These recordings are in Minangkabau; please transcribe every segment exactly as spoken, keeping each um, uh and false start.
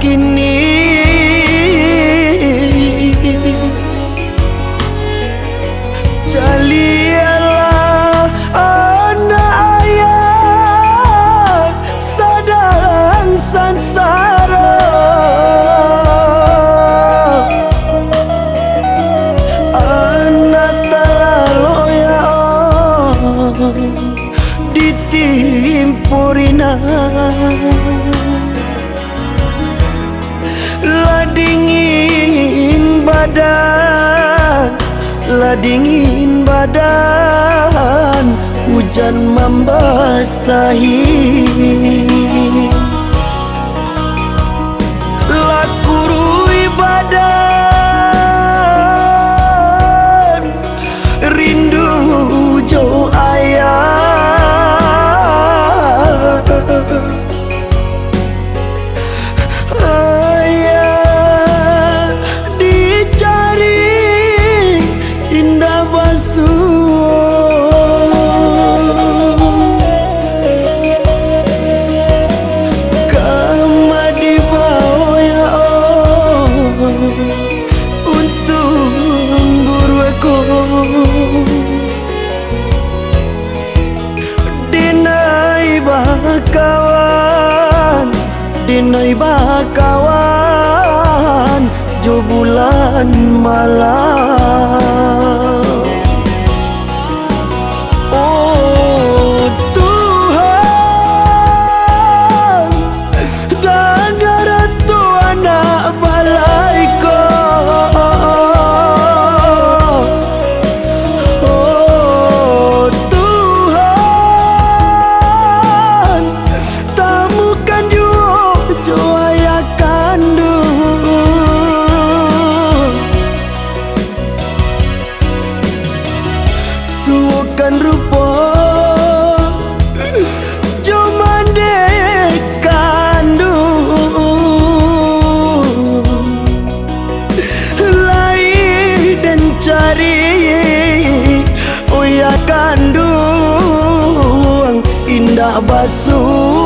Kini, caliaklah anak ayah sadang sansaro. Anak talalok, ya Allah, ditimpo rinang. Lah dingin badan, lah dingin badan, ujan mambasahi. Lah kuruih badan, rindu jo ayah. Ayah dicari indak basuo. Kama dibawo, ya Allah, untuak buruak ko. Dinai bakawan, dinai bakawan jo bulan malam. Oh Tuhan, danga tu anak balai ko. Oh Tuhan, tamukan juo jo ayah kanduang. Suokan rupo jo mandeh kanduang. Lai den cari, uyah kanduang indak basuo.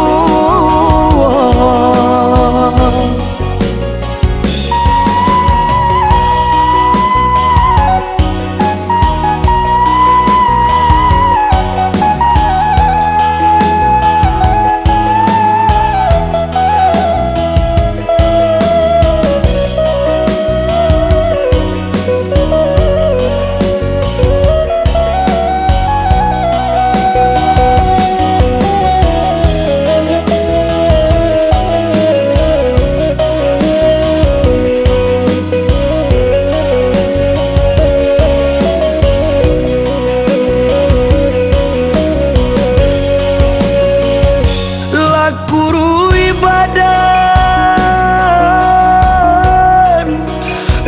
Lah kuruih badan,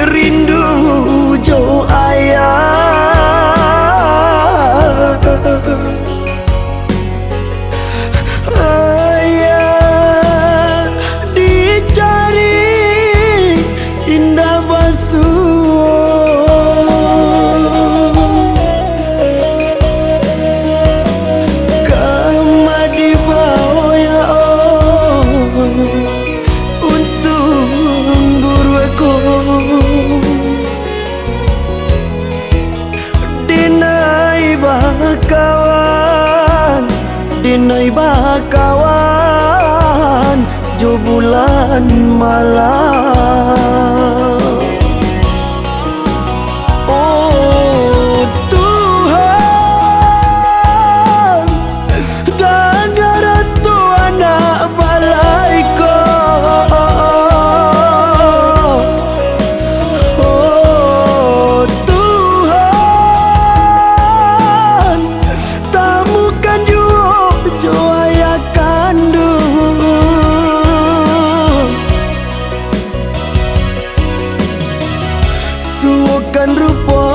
rindu jo ayah. Ayah dicari indak basuo. Kama dibawo, ya Allah, untuak buruak ko. Dinai bakawan, dinai bakawan jo bulan malam. Oh Tuhan, danga tu anak balai ko. Oh Tuhan, tamukan juo jo ayah kanduang. Suokan rupo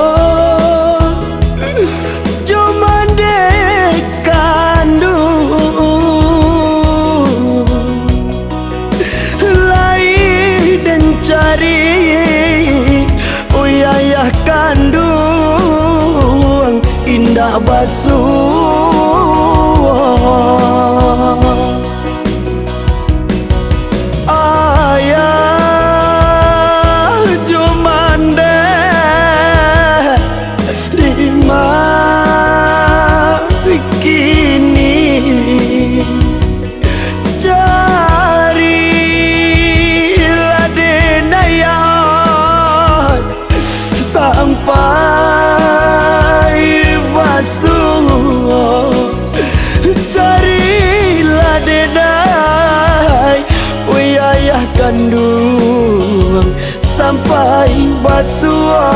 jo mandeh kanduang. Lai den cari, uyah ayah kanduang indak basuo. Ayah sampai basuo.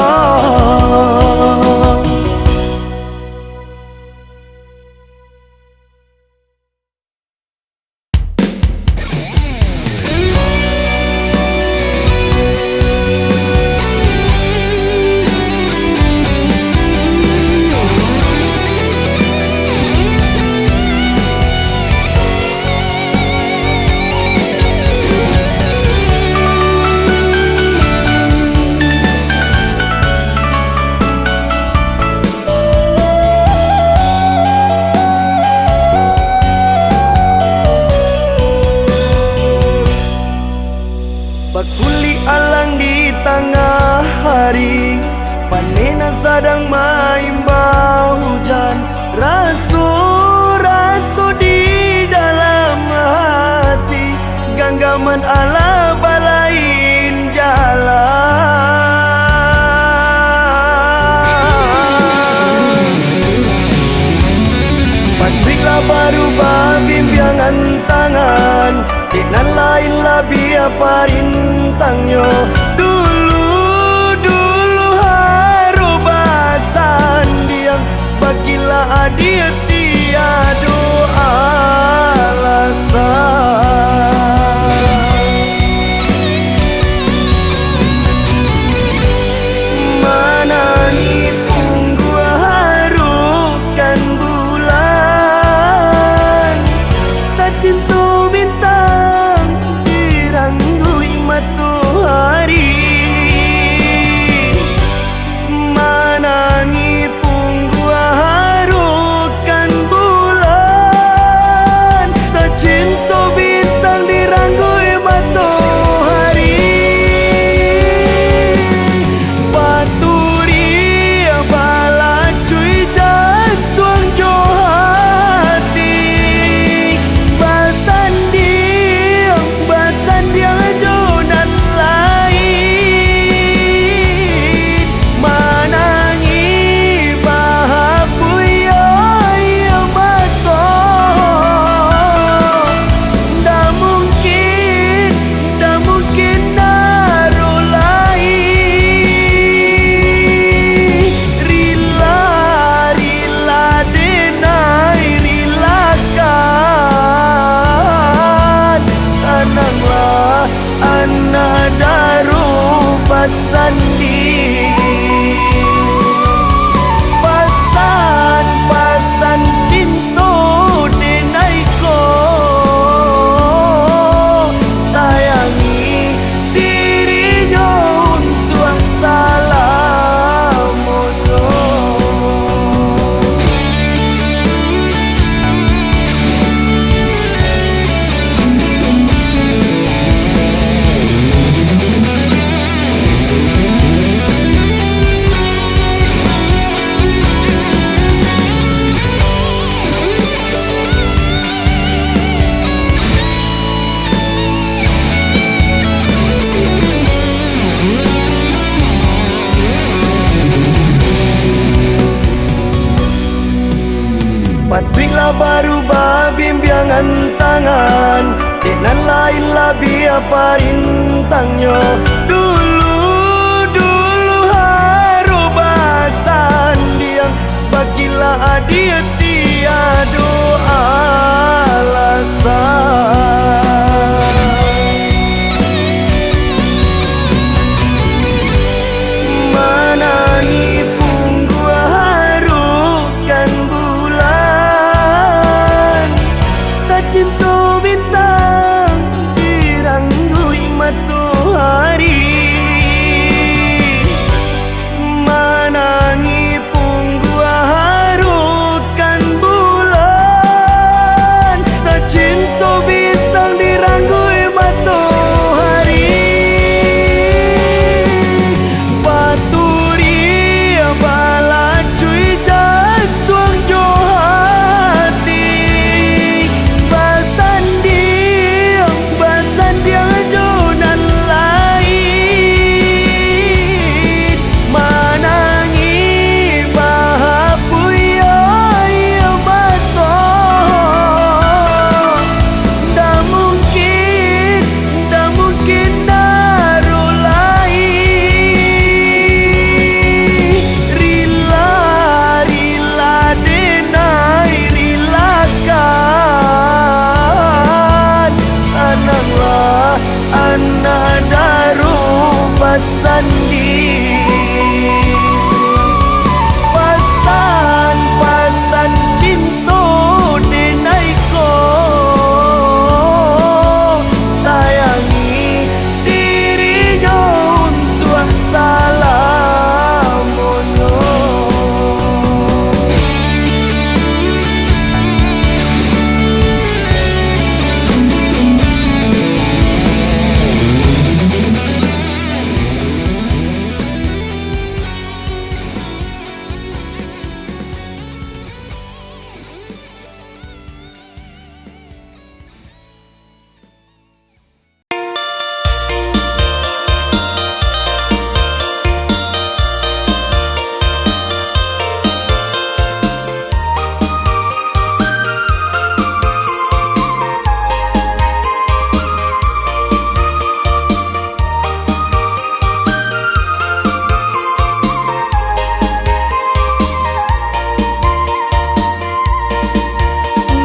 Bakulik alang di tangah hari, paneh nan sadang maimbau hujan, raso-raso di dalam hati, ganggaman alah balain jalan. Patuiklah barubah bimbiangan tangan, dek nan lain labiah parintangnyo. Dulu-dulu harus basandiang, bakilah adie tiado alasan. Manangih pungguah harukan bulan, tacinto bintang dirangguik matoari. Manangih pungguah harukan bulan, tacinto bintang dirangguik matoari. Baturi balacuik jantuang jo hati, basandiang, basandiang jo nan lain, manangih bahapuih aia mato. Ndak mungkin, ndak mungkin daru lai. Rila, rila denai, rilakan. Sananglah anak daru basandi. Pasan, pasan cinto denai ko, sayangi dirinyo untuak salamonyo. Patuiklah barubah bimbiangan tangan, dek nan lain labiah parintangnyo. Dulu-dulu harus basandiang, bakilah adie tiado alasan. Manangih pungguah harukan bulan, tacinto bintang dirangguik matoari. Manangih pungguah harukan bulan, tacinto Sandi, pasan-pasan cinto denai ko, sayangi dirinyo untuak salamonyo.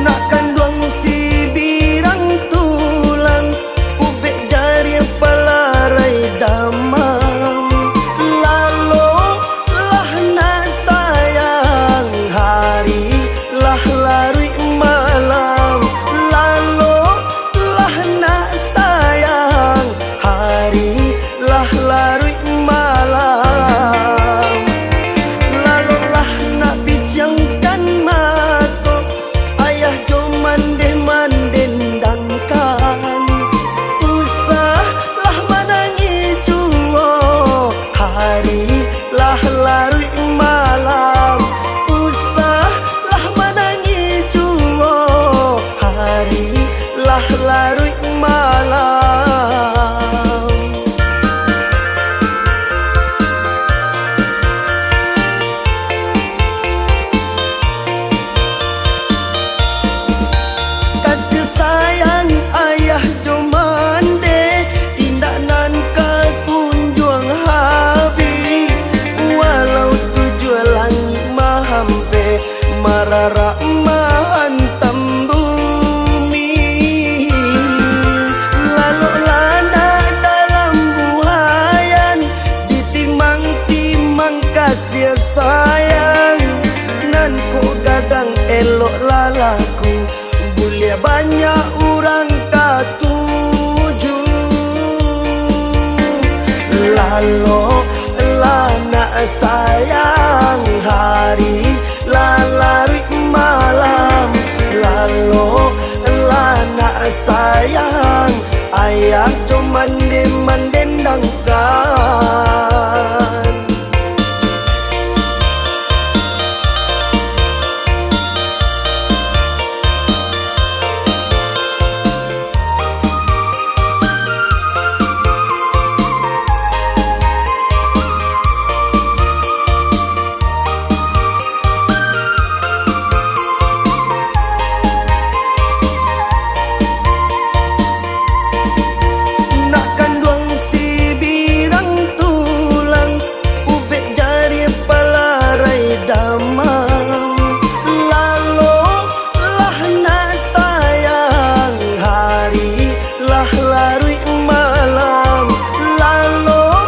Nak kanduang sibirang tulang, ubek jariah palarai damam. Lalo lah nak sayang, hari lah laruik malam. Lalo lah nak sayang, hari lah laruik malam. Lalo lah nak pijamkan mato, ayah jo mandeh mandendangkan. Usahlah manangih juo, hari lah laruik malam. Usahlah manangih juo, hari lah laruik malam. Kasih sayang ayah jo mandeh, indak nan ka kunjuang habih. Walau tujuah langik mahampeh, mararak mahantam bumi. Lalok lanak dalam buhayan, ditimang-timang kasih sayang. Nan kok gadang elok lalaku, buliah banyak urang katuju. Lalok lah nak sayang, hari lah laruik malam. Lalok lah nak sayang, ayah jo mandeh mandendangkan. Nak kanduang sibirang tulang, ubek jariah palarai damam. Lalok lah nak sayang, hari lah laruik malam. Lalok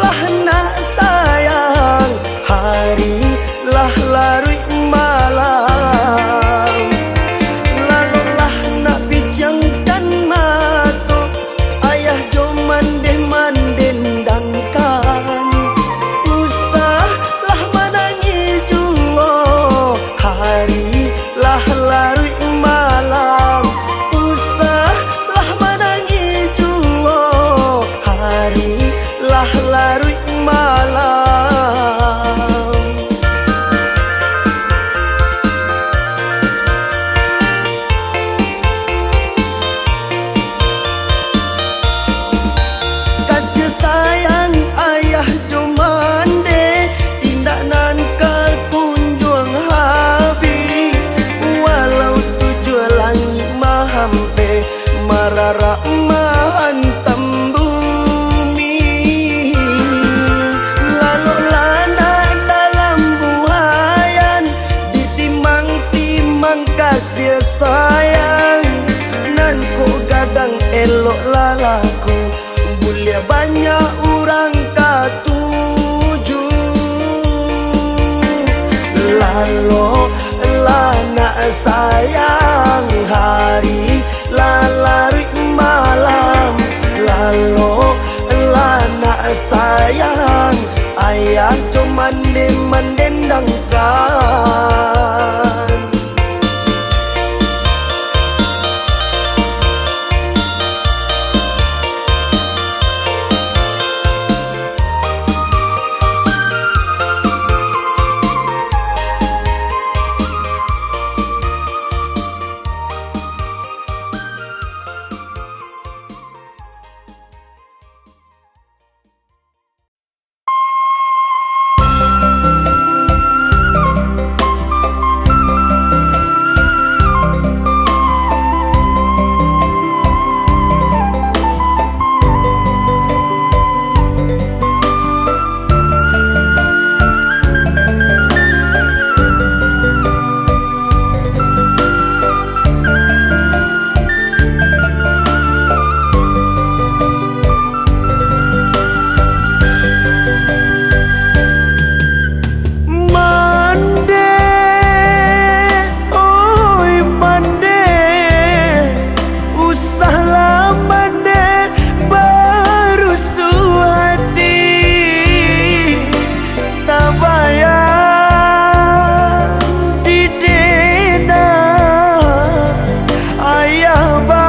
lah nak sayang, hari lah laruik malam. Lalok lah nak pijamkan mato, ayah jo mandeh mandendangkan. Usahlah manangih juo, hari lah laruik malam. Usahlah manangih juo, hari lah laruik malam. Kasih sayang ayah jo mandeh, indak nan ka kunjuang habih. Walau tujuah langik mahampeh, mararak mahantam bumi. Lalok lanak dalam buhayan, ditimang-timang kasih sayang. Nan kok gadang elok lalaku, buliah banyak urang Lalok lah nak sayang, hari lah laruik malam. Lalok lah nak sayang, ayah jo mandeh mandendangkan. Mandeh, oi mandeh, usahlah mandeh barusuah ati. Tabayang di dena ayah bajalan,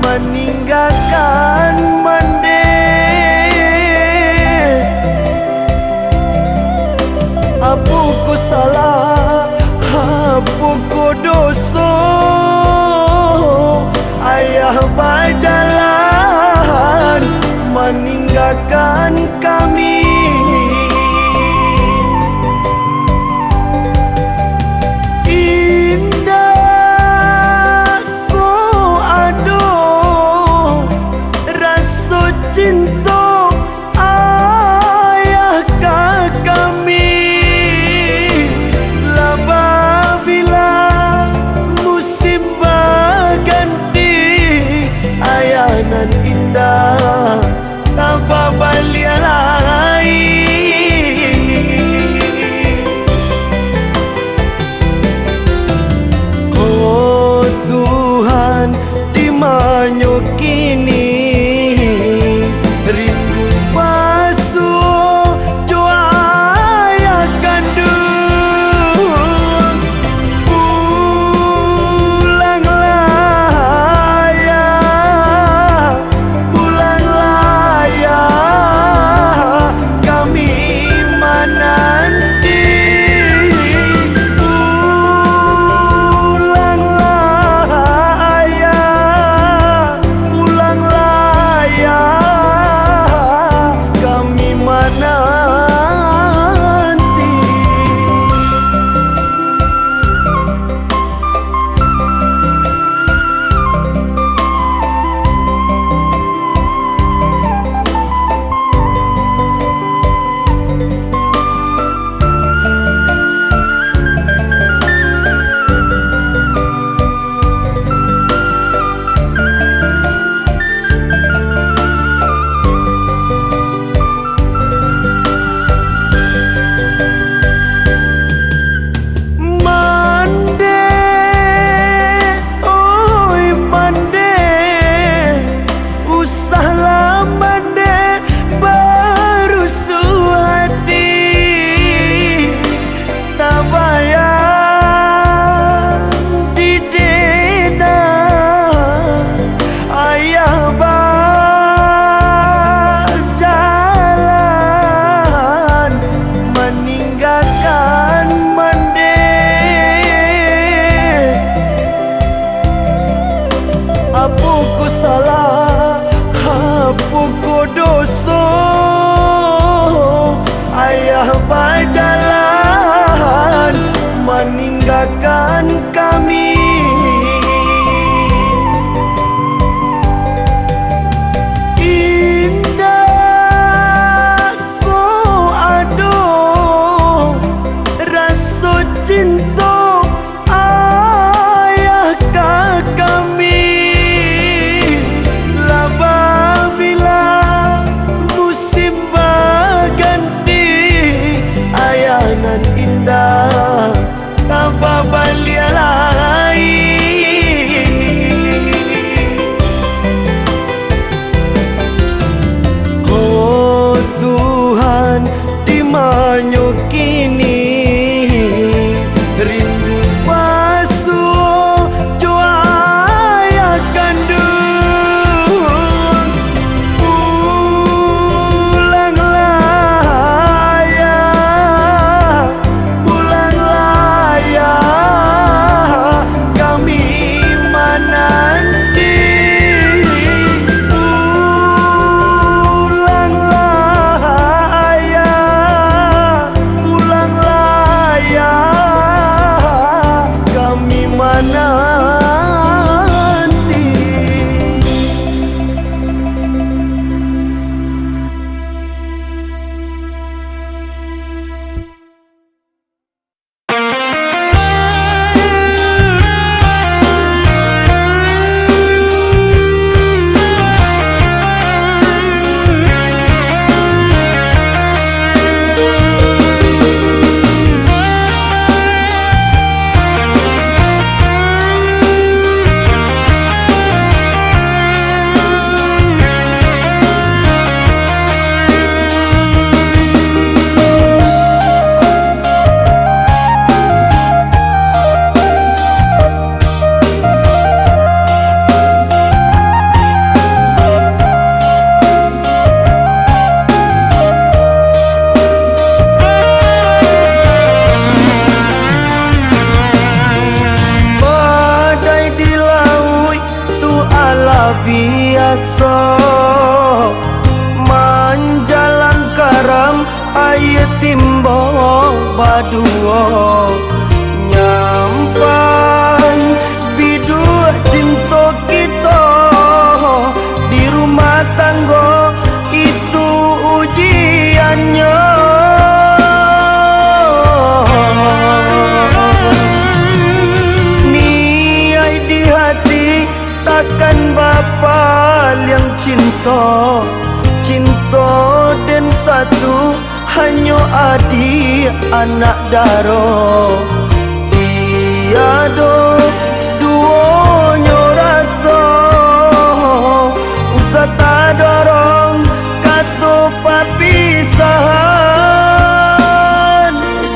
maninggakan mandeh. Apo ko salah, apo ko doso, ayah bajalan maninggakan kami. Indak ko ado raso cinto ayah ka kami, lah babilang musim baganti, ayah nan indak tababaliak lai. Oh Tuhan, di manyo kini rindu basuo jo ayah kanduang. Pulanglah, Ayah, pulanglah, Ayah, kami mananti. Pulanglah, Ayah, pulanglah, Ayah, kami mananti. Mandeh, oi mandeh, usahlah mandeh barusuah ati. Tabayang di dena ayah bajalan maninggakan mandeh. Apo ko salah, apo ko doso, ayah bajalan maninggakan kami? Indak ko ado raso cinto ayah ka kami, Biaso manjalang karam, aia timbo baduo. Nyampan biduak cinto kito di rumah tanggo, itu ujiannyo. Niaik di hati, takkan bapaliang cinto. Cinto den satu, hanyo adiak anak daro. Tiado duonyo raso, usah tadorong kato papisahan.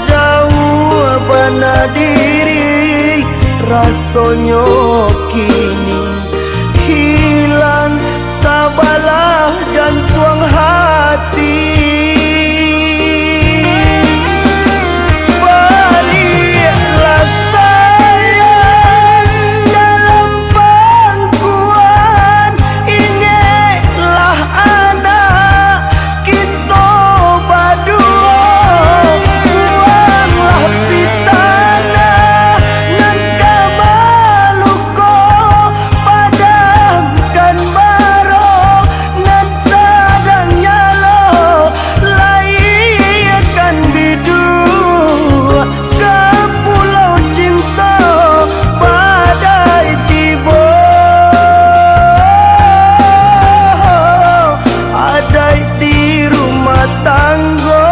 Jauah bana diri rasonyo kini, hilang sabalah jantuang hati. Baliaklah sayang dalam pangkuan, ingeklah anak kito baduo. Buanglah pitanah nan ka maluko, padamkan baro nan sadang nyalo, layiekan biduak ka pulau cinto. Badai tibo, adaik di rumah tanggo.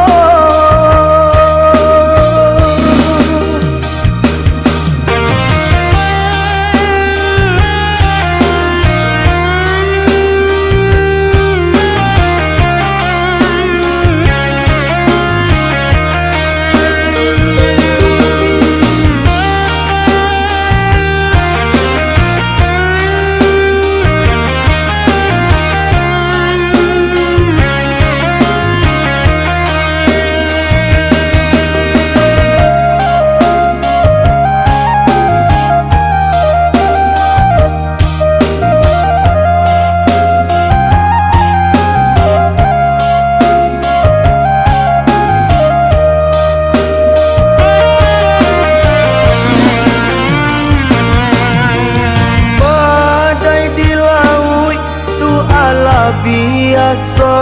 Badai di lauik tu alah biaso,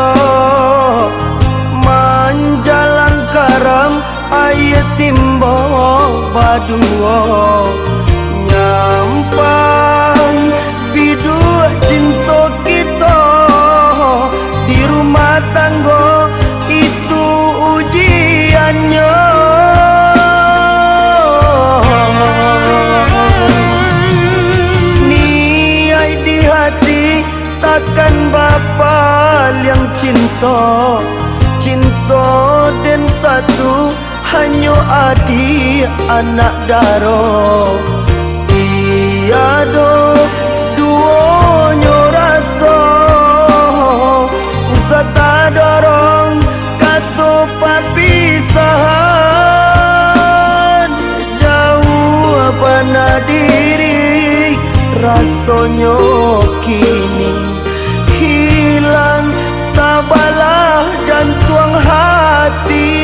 manjalang karam aia timbo baduo. Nyampan biduak cinto kito di rumah tanggo, itu ujiannyo. Niaik di hati, takkan bapaliang cinto. Cinto den satu, hanyo adiak anak daro. Tiado duonyo raso, usah tadorong kato papisahan. Jauah bana diri rasonyo kini, hilang sabalah jantuang hati.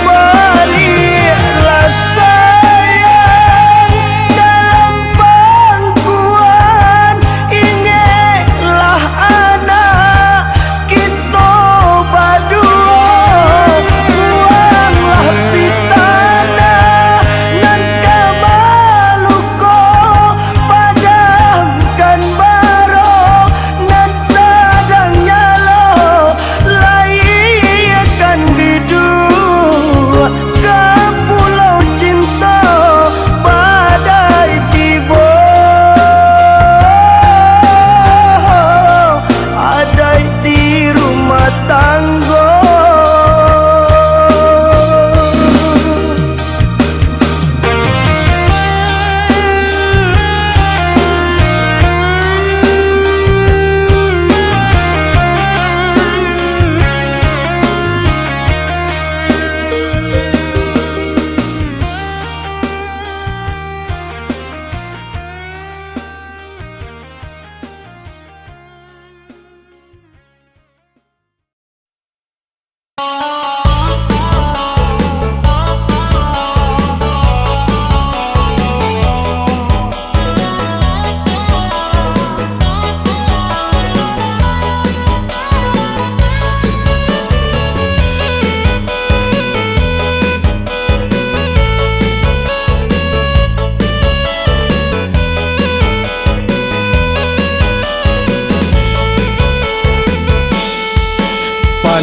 Baliaklah sayang dalam pangkuan, ingeklah anak kito baduo. Buanglah pitanah nan ka maluko, padamkan baro nan sadang nyalo,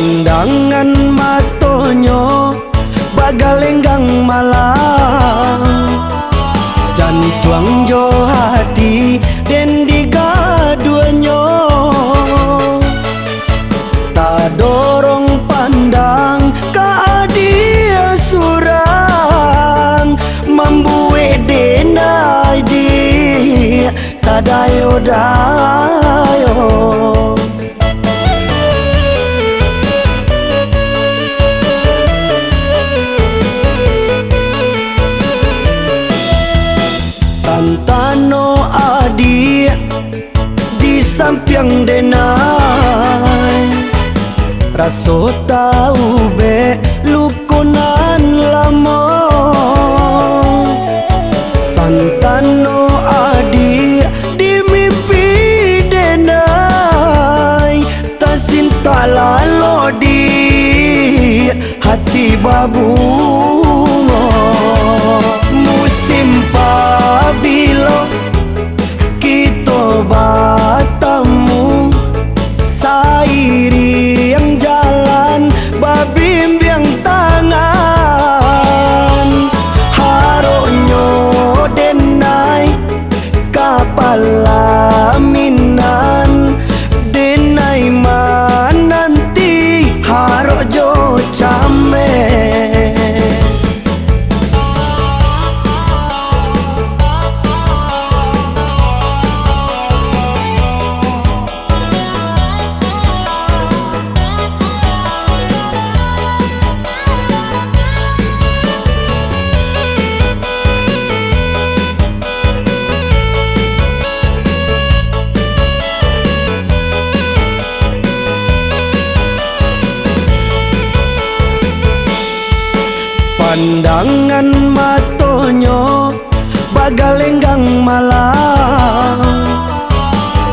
Pandangan matonyo bagalenggang malang, jantuang jo hati den digaduahnyo. Tadorong pandang ka adiak surang, mambuek denai di tadayo-dayo. Santano adiak di sampiang denai, raso taubek luko nan lamo. Santano adiak di mimpi denai, tasintak lalok di hati babungo. Musim pabilo kito batamu, sairiang jalan babimbiang tangan. Haroknyo denai ka palaminan, denai mananti harok jo cameh. Pandangan matonyo bagalenggang malang,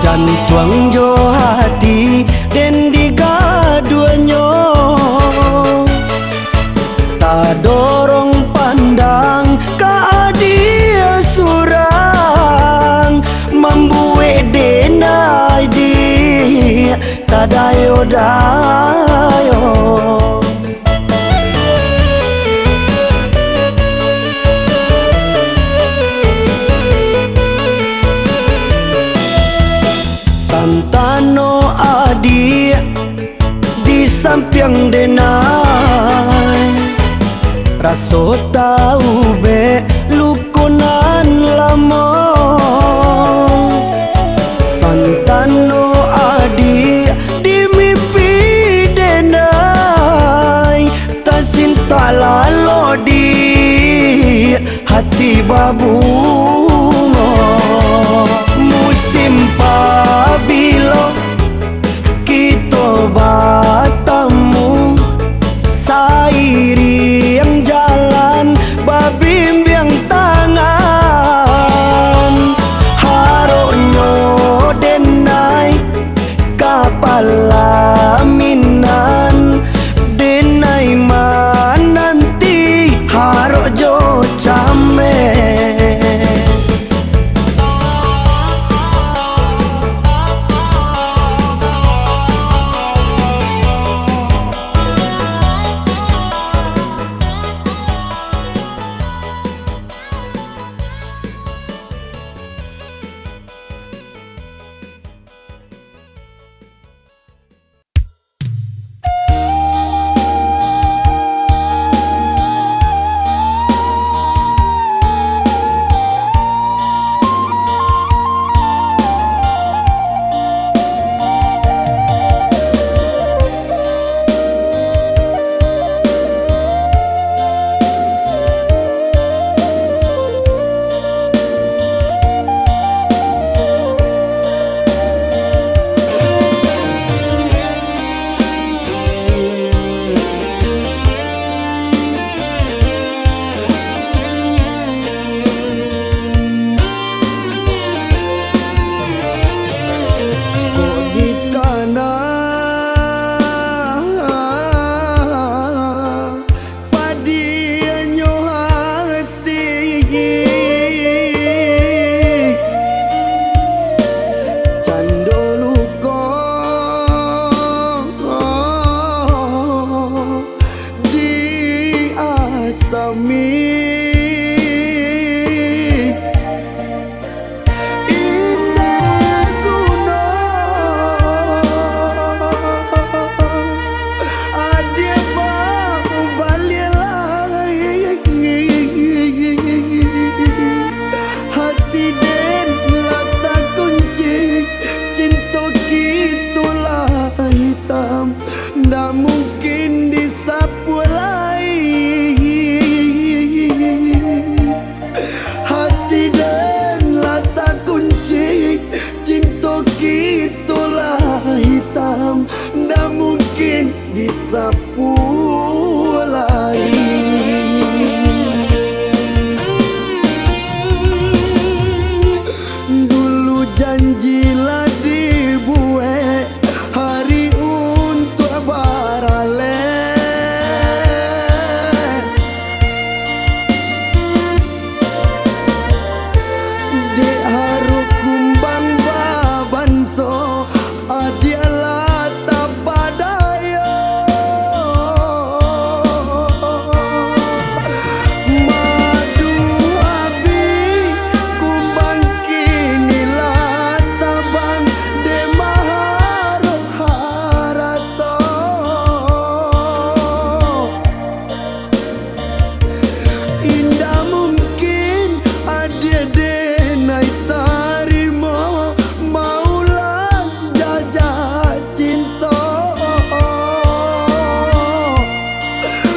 jantuang jo hati den digaduahnyo. Tadorong pandang ka adiak surang, mambuek denai di tadayo-dayo. Santano adiak di sampiang denai, raso taubek luko nan lamo. Santano adiak di mimpi denai, tasintak lalok di hati babungo. Musim pabilo kito batamu, sairiang jalan babi Sapu lai. Dulu janji lah dibuek, hari untuak baralek. Dek harok kumbang babanso, adiak lah tapadayo. Madu abih, kumbang kini lah tabang, dek maharok harato. Indak mungkin adiak denai tarimo, maulah jajak cinto.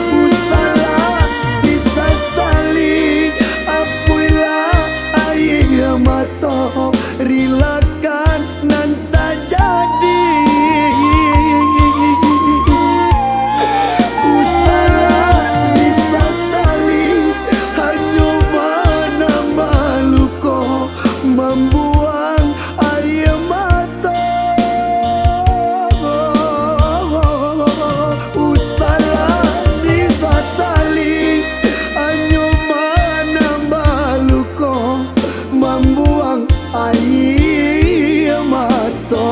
Usahlah disasali, apuihlah aia mato, rilakan nan tajadi. Usahlah disasali, hanyo manambah luko, mambuang aia mato. Usahlah disasali, hanyo manambah luko, mambuang aia mato.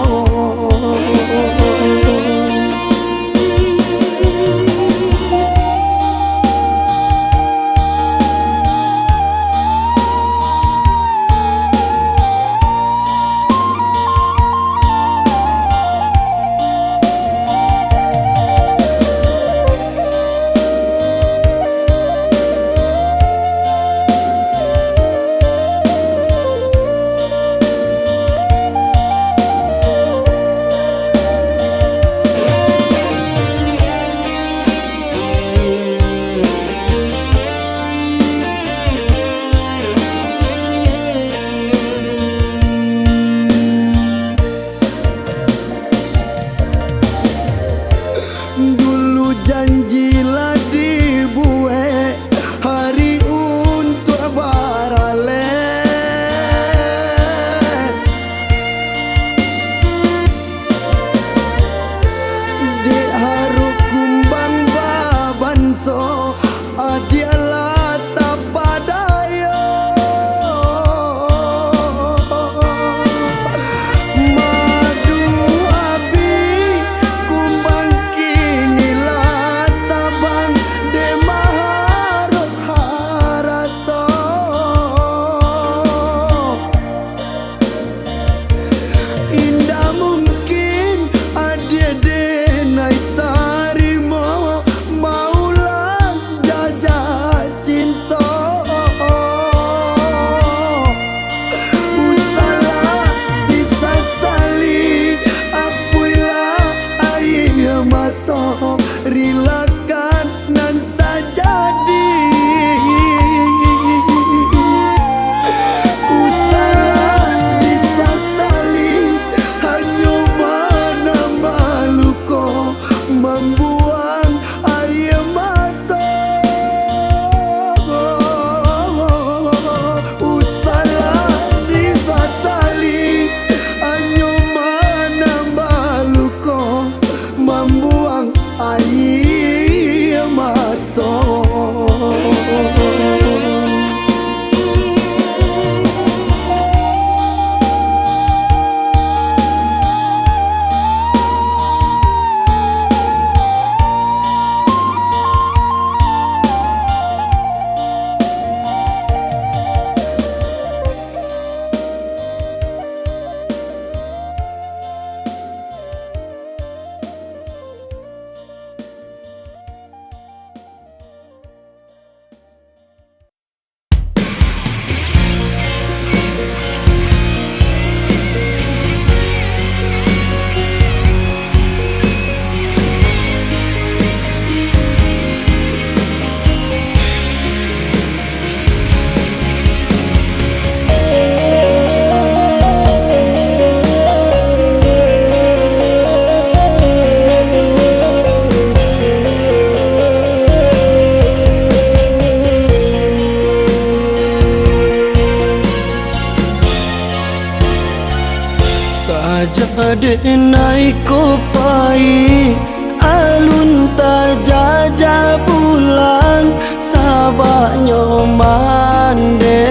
Aja denai ko pai, alun tajajah pulang, sababnyo mande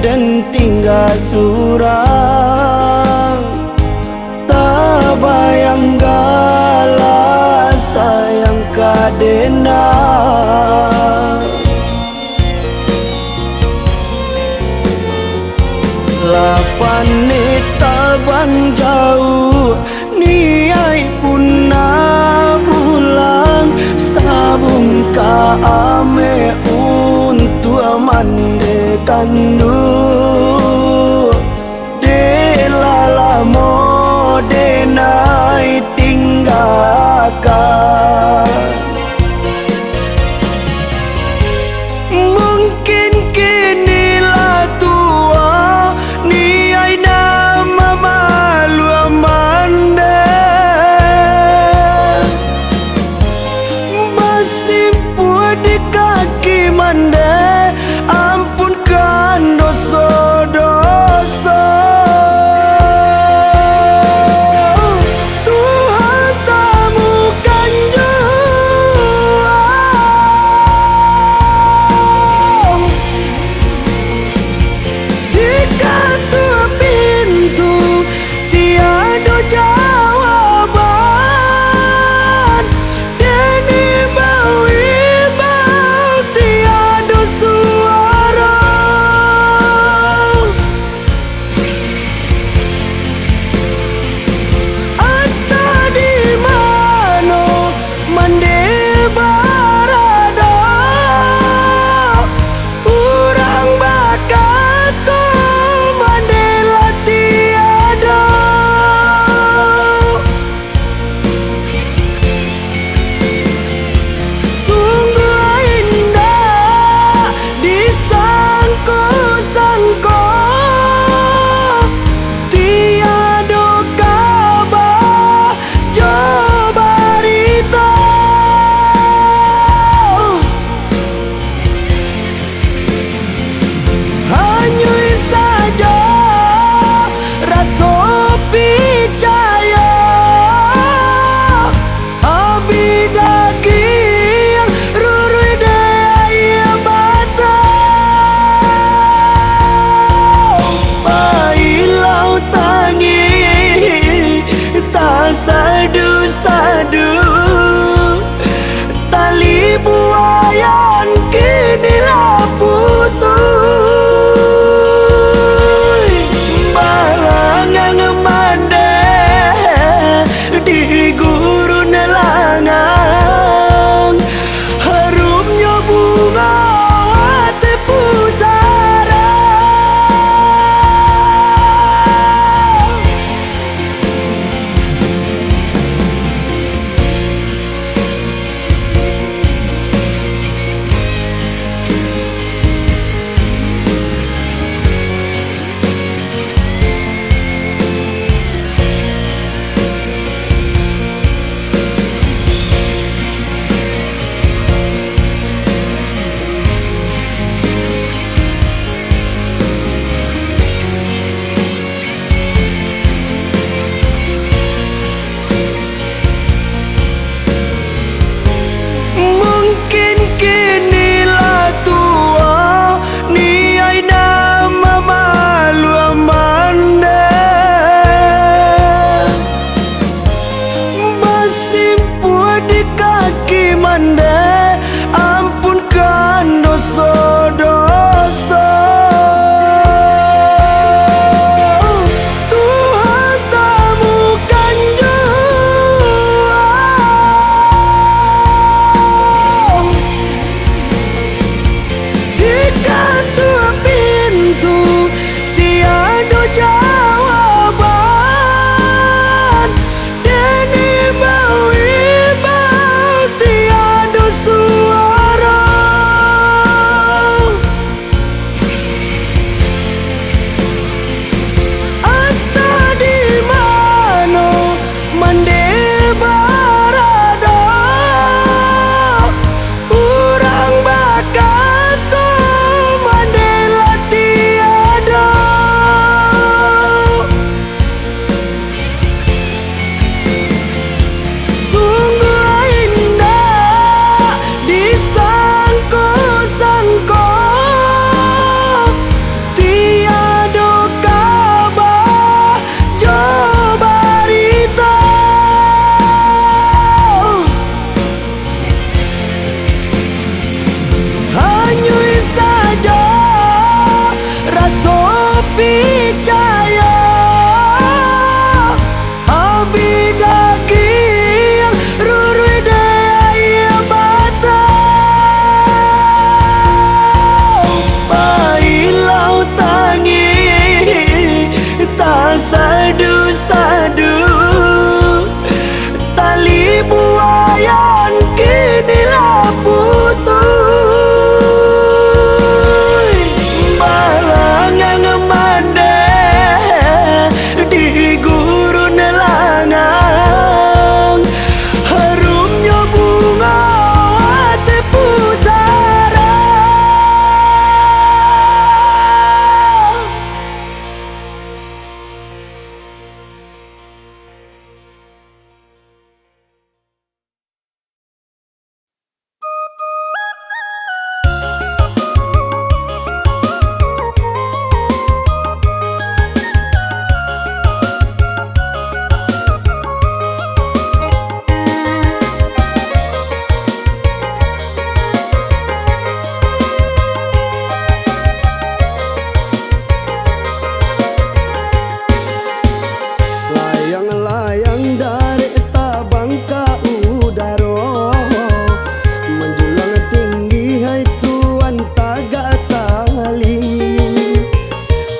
den tingga surang. Tabayang galah sayang ka dena. Lah paneh tabang jauah, niaik pun nak pulang, sabungkah ameh untuak mande kanduang. Dek lah lamo denai tinggakan. Mungkin kini lah tuo, niaik nak mamaluah mande. Basimpuah di kaki mande, ampunkan doso Picayo, abi dagiang ruruih dek aia mata. Pailau tangih tasadu-sadu, tali buayan kini lah putuih. Balangang mandeh di gurun langang, harumnyo bungo ati pusara. Layang-layang darek tabang ka udaro, manjulang tinggi hai tuan tagak tali.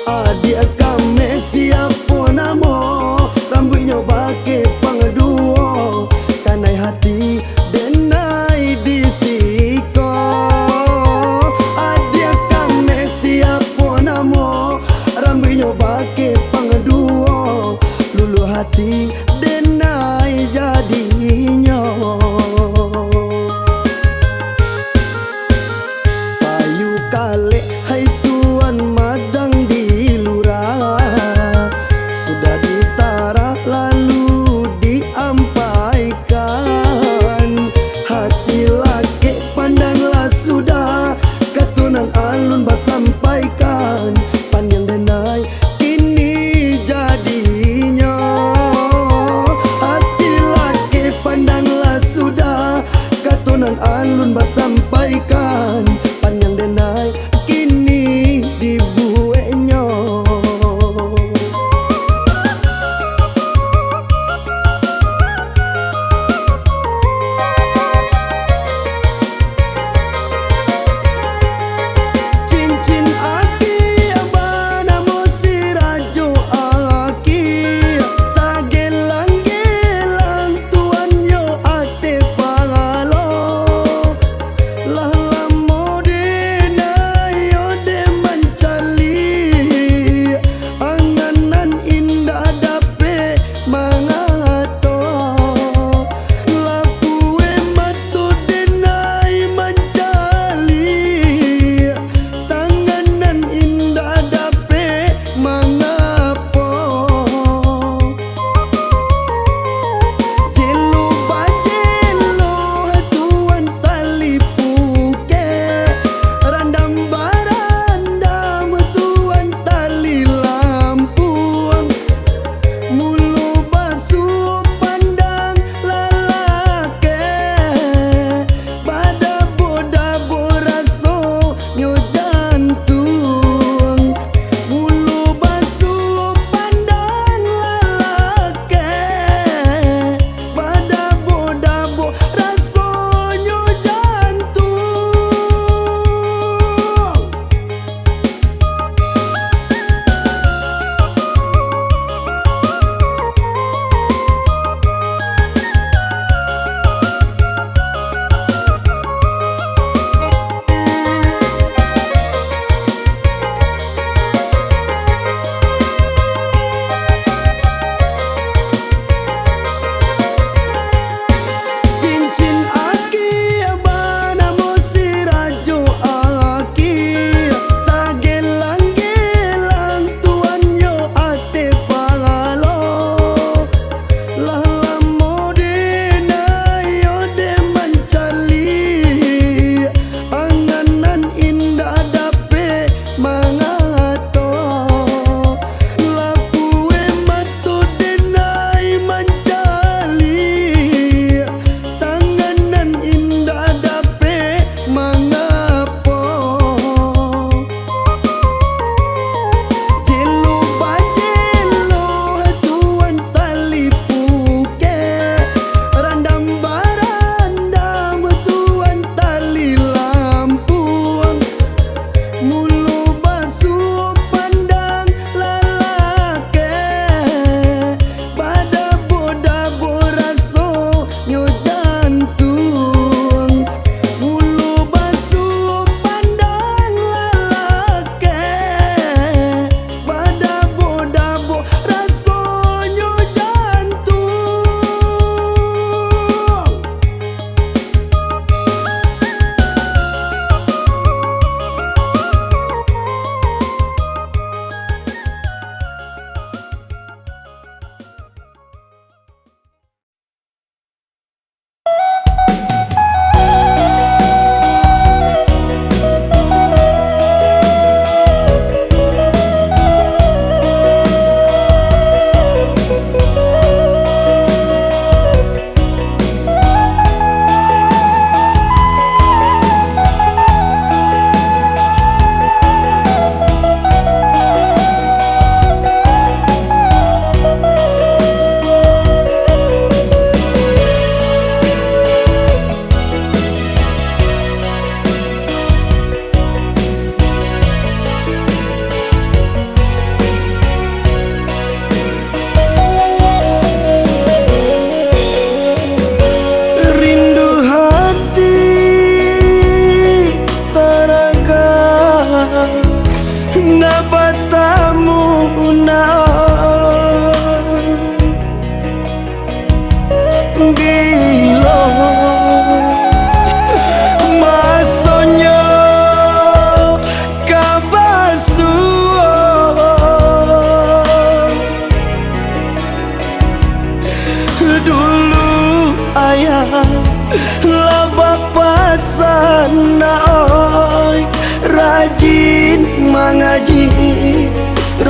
Adiak kami siapo namo, rambuiknyo bakepang duo, kanai hati denai di siko. Adiak kami siapo namo, rambuiknyo bakepang duo, luluah hati denai jadinyo. Payu kalek hai tuan madang di lurah, sudah ditarah lalu diampaikan. Hati lakek pandanglah sudah, kato nan alun basampaikan. Paniang denai kini jadinyo.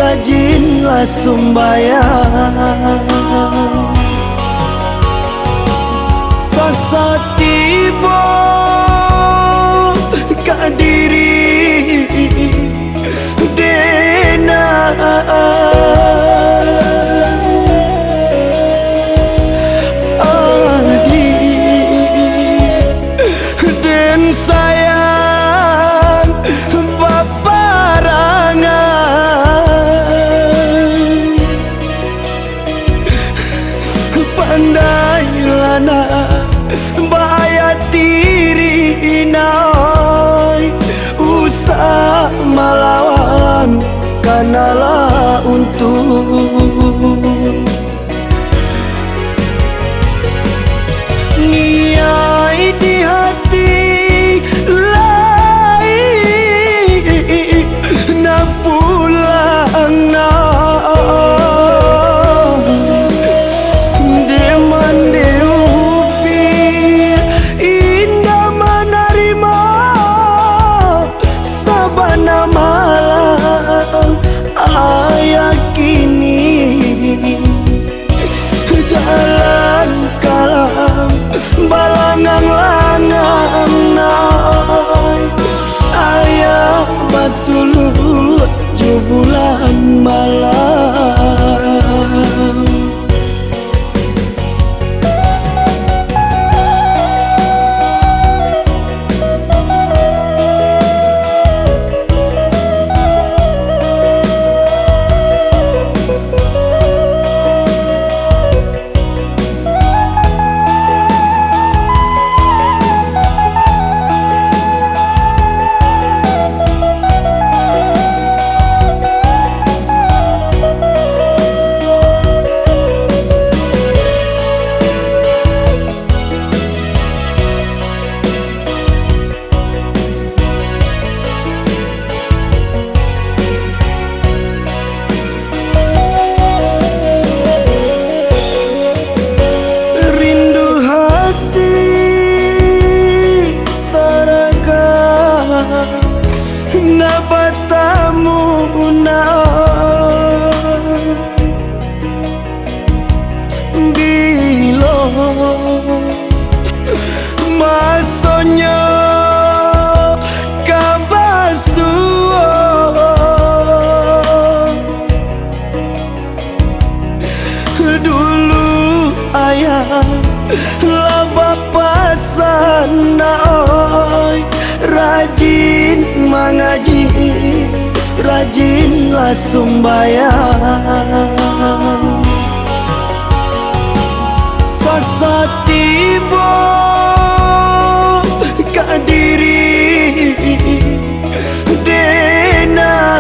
Rajinlah sumbayang. Sasatibo ka diri dena adi den sayang baparangan. Pandailah nak baayat diri inai, usah malawan, kanalah untung. Niai di hati lai nak pulang nak. Dek mande upik indak manarimo, sabana malam ayah kini. Jalan kalam balangang-langang nai, ayah basuluak jo bulan malam. Rindu hati taragak nak batamu nak. Bilo masonyo ka basuo? Dulu ayah lah bapasan, nak oi, rajin mangaji, rajinlah sumbayang. Sasatibo ka diri dena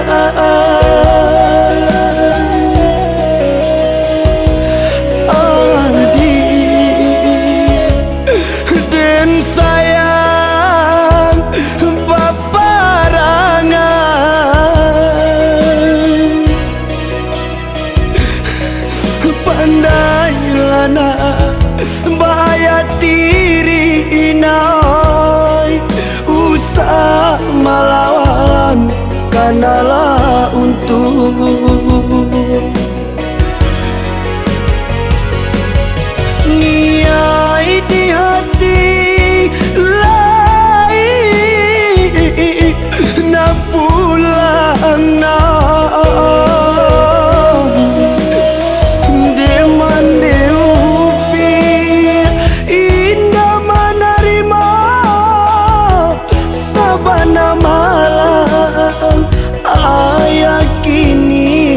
adi den sayang baparangan. Pandailah nak baayat diri inai, usah malawan, kanalah untung. Niai di hati lai nak pulang nak. Dek mande upik indak manarimo, sabana malam ayah kini.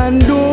Ando